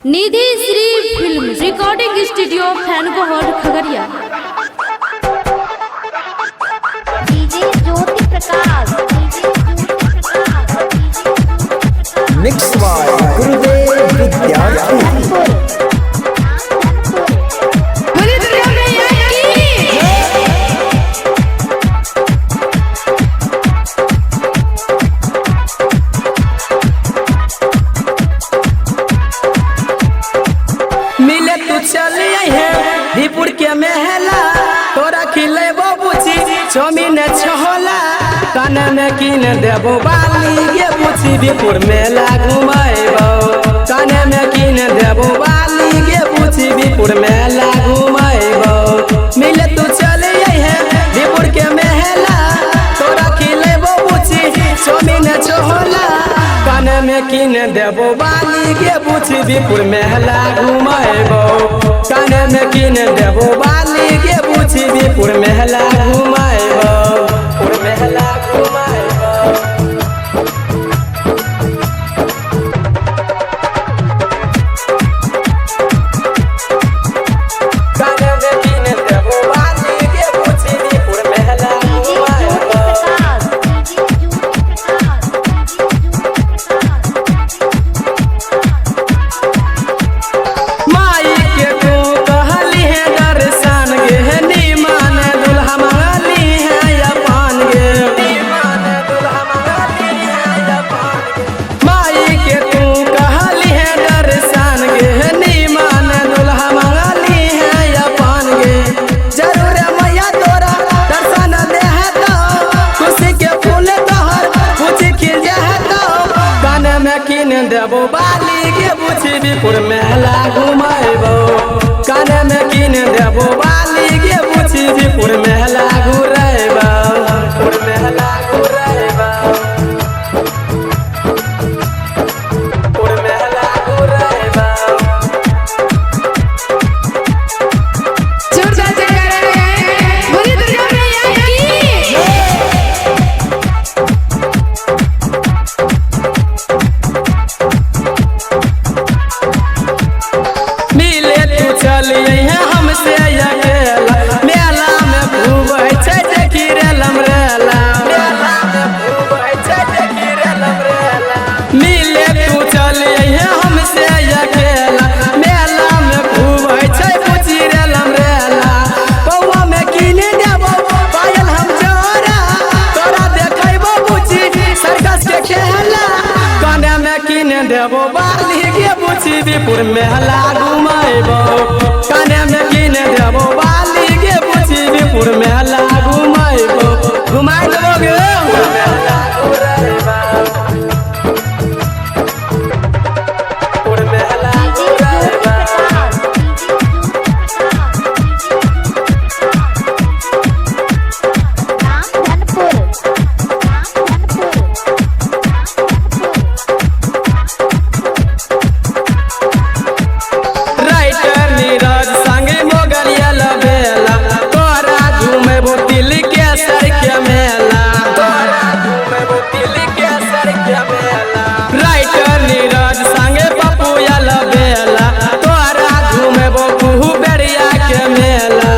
Nidhi Shri film recording studio Fangohar Khagaria. DJ Jyoti Prakash, DJ Jyoti Prakash, DJ Jyoti Prakash. Mix by Gurudev Vidyarthi. Dhanpur, Dhanpur. बोलिए दुर्गा मैया की। मिले तू चली है धीपुर के मेहला, तोरा खिलेबो बुची चौमिन छोला, कान में किन देबो बाली गे बुची बीपुर मेला घुमेबो, कान में किन देबो बाली गे बुची बीपुर मेला घुमेबो। मिले तू चली है धीपुर के मेहला, तोरा खिलेबो बुची चौमिन छोला, कान में किन देबो बाली गे बुची बीपुर मेला घुमेबो, कान में किन देबो बाली गे बुची बीपुर मेला घुमेबो, पुर मेला घुमेबो। कान में किन देबो बाली गे बुची बीपुर मेला डीजे ज्योति घुमेबो। प्रकाश, DJ Jyoti Prakash, DJ Jyoti Prakash, DJ Jyoti Prakash. माई के तू कहली है दर्शन गे, नीमन दुल्हा मंगली है अपन गे, माई के तू कहली है दर्शन गे, नीमन दुल्हा मंगली है अपन गे, जरूर मैया तोरा दर्शन दे तो, खुशी के फूल तोहर पूछ खिल जाए तो, कान में किन देबो बाली गे बुची बीपुर मेला घुमेबो, कान में किन देबो बाली गे बुची बीपुर मेला घुरेबो, पुर मेला घुरेबो, पुर मेला घुरेबो। जोरदार जयकारा लगाएं, बोलिए दुर्गा मैया की। मिले तू चलिए है हमसे अकेला, मेला में खूब होइ छै देखी रे लमरेला, मेला में खूब होइ छै देखी रे लमरेला। मिले तू चलिए है हमसे अकेला, मेला में खूब होइ छै पूछी रे लमरेला, पौआ में किन देबो पायल हम जोरा, तोरा देखैबो बुची सर्कस के खेला, काने में किन देबो बाली गे बुची बीपुर मेला घुमेबो, काने में किन देबो बाली गे बुची बीपुर मेला घुमेबो, घुमाय देबो गे। मेला घुरेबो, पुर मेला डीजे ज्योति घुरेबो। प्रकाश, DJ Jyoti Prakash, DJ Jyoti Prakash, Ramdhanpur, Ramdhanpur, Ramdhanpur. Writer Neeraj संगे मोगलिया लबेला, तोरा घुमेबो तिल के सर के मेला, तोरा घुमेबो तिल के सर के मेला। राइटर नीरज संगे पपुया लबेला, तोरा घुमेबो कुहू बेरिया के मेला,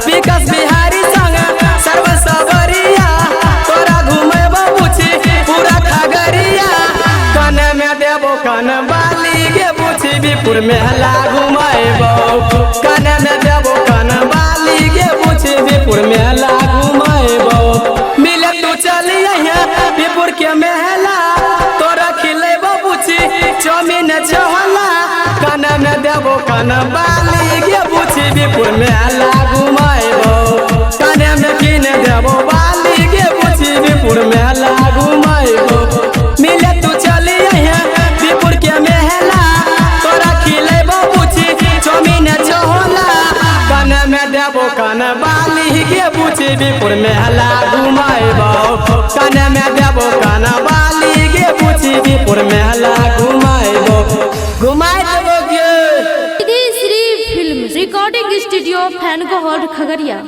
विकास बिहारी संगे सर्व सबरिया, तोरा घुमेबो बुची पूरा खगड़िया, कान में देबो कान बाली गे बुची बीपुर मेला घुमेबो, कान में देबो कान बाली गे बुची बीपुर मेला घुमेबो। मिले तू चलिए बीपुर के मेला, तोरा खिलेबो बुची चौमिन छोला, कान में देबो कान बाली गे बुची बीपुर मेला घुमेबो, कान में किन देबो बाली गे बुची बीपुर मेला घुमेबो। मिले तू चलिए बीपुर के मेला, तोरा खिलेबो बुची चौमिन छोला, कान में देबो कान बाली गे बुची बीपुर मेला घुमेबो, कान में देबो कान बाली गे बुची बीपुर मेला घुमेबो, घुमाय देबो गे। Nidhi Shri film recording studio Fangohar Khagaria.